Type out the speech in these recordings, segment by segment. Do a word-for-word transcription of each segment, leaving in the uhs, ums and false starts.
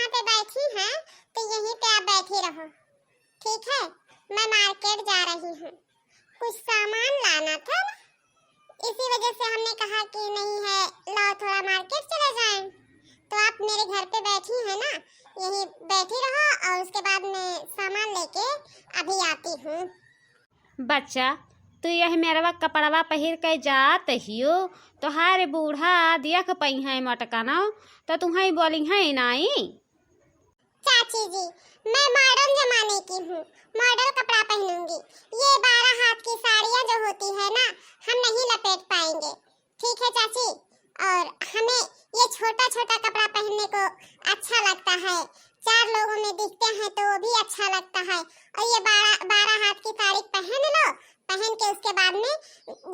पे बैठी हैं, तो यहीं पे आप बैठी रहो, ठीक है? मैं मार्केट जा रही हूँ, कुछ सामान लाना था ना, इसी वजह से हमने कहा कि नहीं है, लाओ थोड़ा मार्केट चले जाएं। तो आप मेरे घर पे बैठी हैं ना, यहीं बैठी रहो और उसके बाद मैं सामान लेके अभी आती हूँ। बच्चा, तू यह मेरवा कपड़वा पहिर के जात हियो, तोहार बूढ़ा देख पइहैं मोटकनौ, तो तुहैं बोलिहैं नाई। चाची जी, मैं मॉडर्न जमाने की हूँ, मॉडल कपड़ा पहनूंगी। ये बारह हाथ की साड़ियाँ जो होती है ना, हम नहीं लपेट पाएंगे। ठीक है चाची, और हमें ये छोटा छोटा कपड़ा पहनने को अच्छा लगता है, चार लोगों में दिखते हैं तो वो भी अच्छा लगता है। और ये बारह, बारह हाथ की साड़ी पहन लो, पहन के उसके बाद में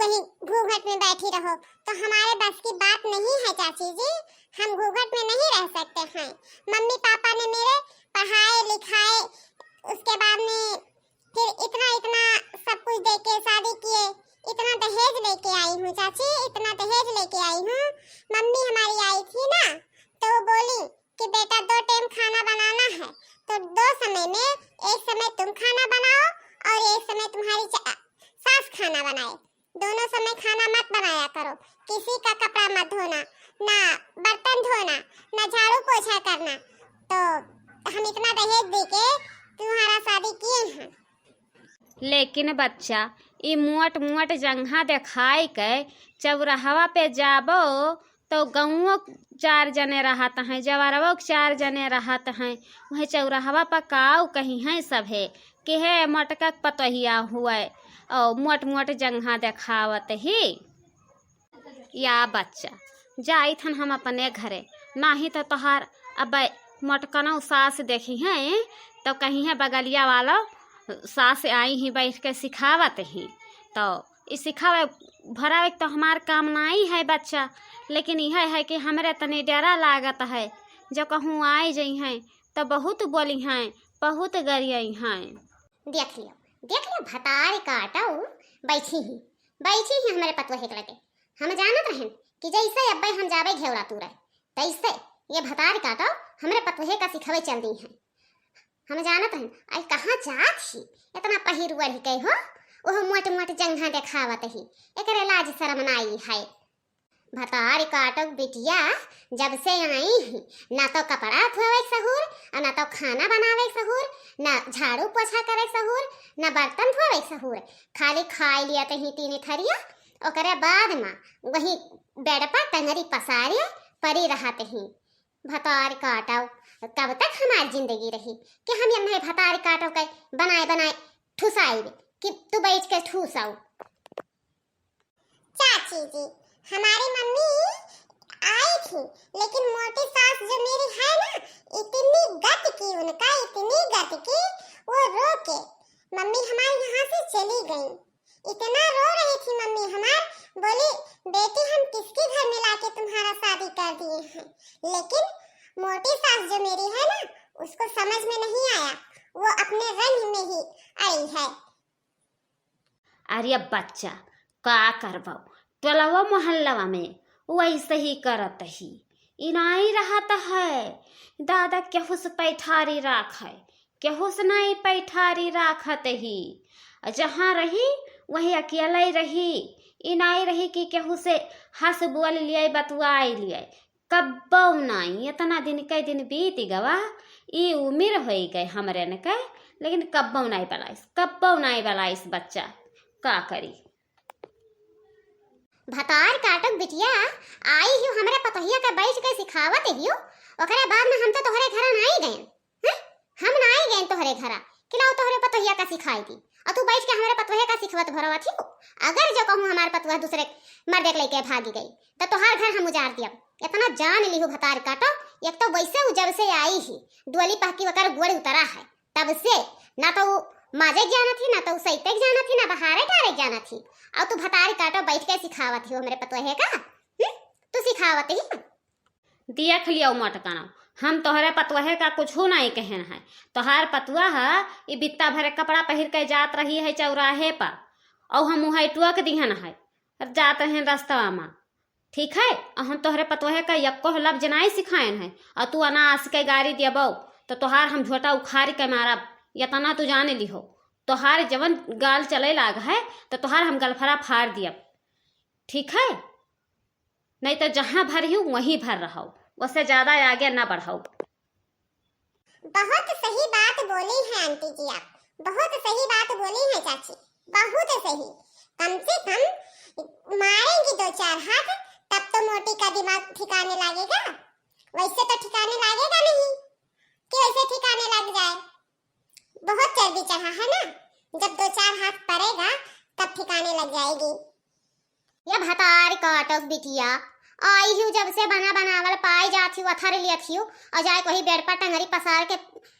वहीं घूंघट में बैठी रहो, तो हमारे बस की बात नहीं है चाची जी, हम घूंघट में नहीं रह सकते हैं। मम्मी पापा ने मेरे पढ़ाए लिखाए, उसके बाद में फिर इतना इतना सब कुछ दे के शादी किए, इतना दहेज लेके आई हूँ चाची, इतना दहेज लेके आई हूँ। मम्मी हमारी आई थी ना, तो वो बोली कि बेटा, दो टाइम खाना बनाना है, तो दो समय में एक समय तुम खाना बनाओ और एक समय तुम्हारी चा-, सास खाना बनाए। दोनों समय खाना मत बनाया करो, किसी का कपड़ा मत धोना, ना बर्तन धोना, ना झाड़ू पोछा करना। तो हम इतना दहेज दे के तुम्हारा शादी किए हैं। लेकिन बच्चा, ई मोट मोट जंघा देखाई के चौराहवा पे जाबो, तो गौवो क चार जने रहत हैं, जवरवो क चार जने रहत हैं। वह चौराहवा पर काऊ कहिहैं सभे कि हे मोटका क पतोहिया हुए, और मोट मोट जंघा देखावत ही। या बच्चा, जाइत हन हम अपने घरे, नाहीं तो तोहार अब मोटकनौ सास देखिहैं, तो कहिहैं बगलिया वालो सास आई ही, बैठ के सिखावत ही। तो ई सिखावे भरावे के तो हमार काम नाई है बच्चा, लेकिन यह है कि हमरे तनी डरा लागत है, जो कहूँ आइ जइहैं तो बहुत बोलिहैं, बहुत गरियइहैं। देख लियो, देख लियो, भतार काटौ बैठी ही, बैठी ही हमरे पतोहे के लगे। हम जानत रहन कि जैसे अब्बे हम जाबे घेवड़ा तूरे, तैसे ये भतार काटौ हमरे पतोहे का सिखावे चल दीहैं। हम जानत रहन, आई कहाँ जात ही, इतना पहिर ओढ़ के हो, ओह मोट मोट जंघा देखावत ही, एकरे लाज शरम नाई है। भतार काटौ बिटिया जब से आई ही, ना तो कपड़ा धोवे के सहूर, और ना तो खाना बनावे के सहूर, ना झाड़ू पोछा करे के सहूर, ना बर्तन धोवे के सहूर, खाली खाई लियत ही तीन थरिया, ओकरे बाद में वही बेड पर टंगरी पसारे परी रहत ही। भतार काटौ, कब तक हमार जिंदगी रही कि हम यन्हे भतार काटौ के बनाए बनाए ठुसाइब कि तू बैठ के ठूसौ। चाची जी, हमारी मम्मी आई थी, लेकिन मोटी सास जो मेरी है ना, इतनी गत की उनका, इतनी गत की, वो रो के मम्मी हमारे यहाँ से चली गई। इतना रो रही थी मम्मी हमार, बोली, "बेटी, हम किसके घर में लाके तुम्हारा शादी कर दिए हैं?" लेकिन मोटी सास जो मेरी है ना, उसको समझ में नहीं आया, वो अपने रंग में ही अड़ी है। अरे बच्चा, का करबौ, टोलवा मोहल्लवा में वैसे ही करत ही। ई नाई रहत है, दादा केहू से पैठारी राखै, केहू से नाई पैठारी राखत ही। जहाँ रही, वही अकेले रही। ई नाई रही कि केहू से हँस बोल लियै, बतुआई लियै। कब्बौ नाई, इतना दिन, कई दिन बीत गवा, ई उमिर होइ गए हमरेन के, लेकिन कब्बौ नाई बलाइस, कब्बौ नाई बलाइस बच्चा। का करी? भतार काटक बिटिया, आई हियो हमरे पतोहिया के बैठ के सिखावत हियो, ओकरे बाद में हम तो तोहरे घरा नाई गएन। हैं? हम नाई गएन तोहरे घरा कि लाओ तोहरे पतोहिया का सिखाई दी, और तू बैठ के हमरे पतोहे का सिखवत भरवत हियो। अगर जो कहूँ हमार पतोह दूसरे मर्दे के लेके भागी गई, तो तोहार घर हम उजाड़ दियब। इतना जान लिहू भतार काटो, एक तो वैसे उ जब से आई ही, डोली पहकी ओकर गोड़ उतरा है, तब से ना तो उ माजे के जानत ही, ना तो उ सैते के जानत ही, ना बहारे डारे के जानत ही। और तू भतार काटो बैठ के सिखावत ही हमरे पतोहे का, हम्म? तू सिखावत ही। देख लियो मोटकनौ, हम तोहरे पतोहे का कुछू नाई कहेन है। तोहार पतोह ई बित्ता भरे कपड़ा पहिर के जात रही है चौराहे पर, और हम उहै टोक दिहन है, जात रहेन रस्तवा में। ठीक है? और हम तोहरे पतोहे का यक्को लफ्ज नाई सिखाएन है, और तू अनास के गारी देबो, तो तोहार हम झोटा उखारी के मारब, यतना तू जाने लिहो। तोहार जवन गाल चले लाग है, तो तोहार हम गलफरा फाड़ दियब, ठीक है? नहीं तो जहाँ भर ही वहीं भर रहो, उससे ज्यादा आगे ना बढ़ो। बहुत सही बात बोली है आंटी जी आप, बहुत सही बात बोली है चाची, बहुत सही। कम से कम मारेंगी दो चार हाथ, तब तो मोटी का दिमाग ठिकाने लगेगा, वैसे तो ठिकाने लगेगा नहीं कि वैसे ठिकाने लग जाए। बहुत चर्बी चढ़ा है ना, जब दो चार हाथ पड़ेगा तब ठिकाने लग जाएगी। या भतार काटस बिटिया, आई हिउ जब से बना बनावल पाई जात हिउ, अथर लियत हिउ, और जाए वही बेड पर टंगरी पसार के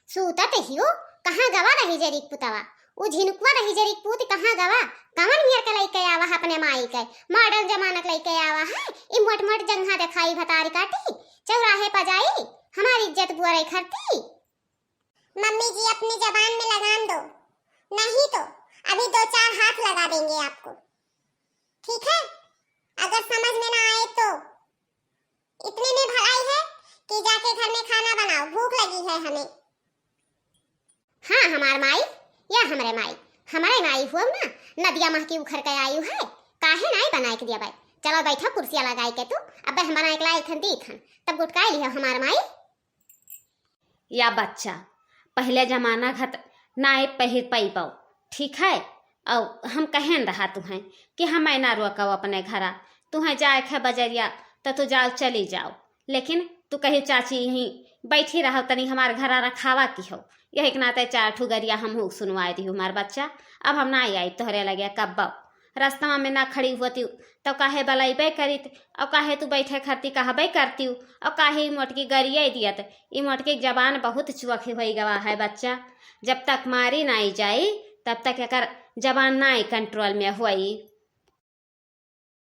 सूतत हिउ। कहाँ गवा रही जेरिक पुतवा? उ झिनकुआ रही जेरिक पूत कहाँ गवा? कवन मियर के लइके आवा है अपने माई के? मॉडर्न जमाना के लइके आवा है, ई मोट मोट जंघा देखाई भतार काटी, चौराहे पर जाई, हमारी इज्जत बुअरई खरती। मम्मी जी, अपनी जबान में लगाम दो, नहीं तो अभी दो चार हाथ लगा देंगे आपको, ठीक है? अगर समझ में ना आए तो। इतने में भलाई है कि जाके घर में खाना बनाओ, भूख लगी है हमें। हाँ, हमार माई, या हमरे माई, हमरे माई हुआ ना, नदिया मह की उखर के आई है, काहे नाई बनाए के दिया बाई? चलो बैठो कुर्सिया लगाई के तू, अब हम बनाए के लाई थन दी थन, तब गुटकाई लिहो हमार माई। या बच्चा, पहिले जमाना घत नाई पहिर पइबो, ठीक है? और हम कहेन रहा तुहें कि हमें ना रोको अपने घरा, तुहें जाए के बजरिया तो तू जाओ, चली जाओ, लेकिन तू कही चाची यहीं बैठी रहो, तनी हमार घरा रखावा की हो, यही के नाते चार ठू गरिया हमहू सुनवाए दिहु हमार बच्चा। अब हम ना आई तोहरे लगे कब्बो, रस्तवा में ना खड़ी होती तो काहे बलैबे करीत, और काहे तू बैठे खरती कहबे करती, और काहे ई मोटकी गरिया दियत। ई मोटकी के जबान बहुत चुअखी होई गवा है बच्चा, जब तक मारी नाई जाई तब तक एकर जबान नाई कंट्रोल में होई।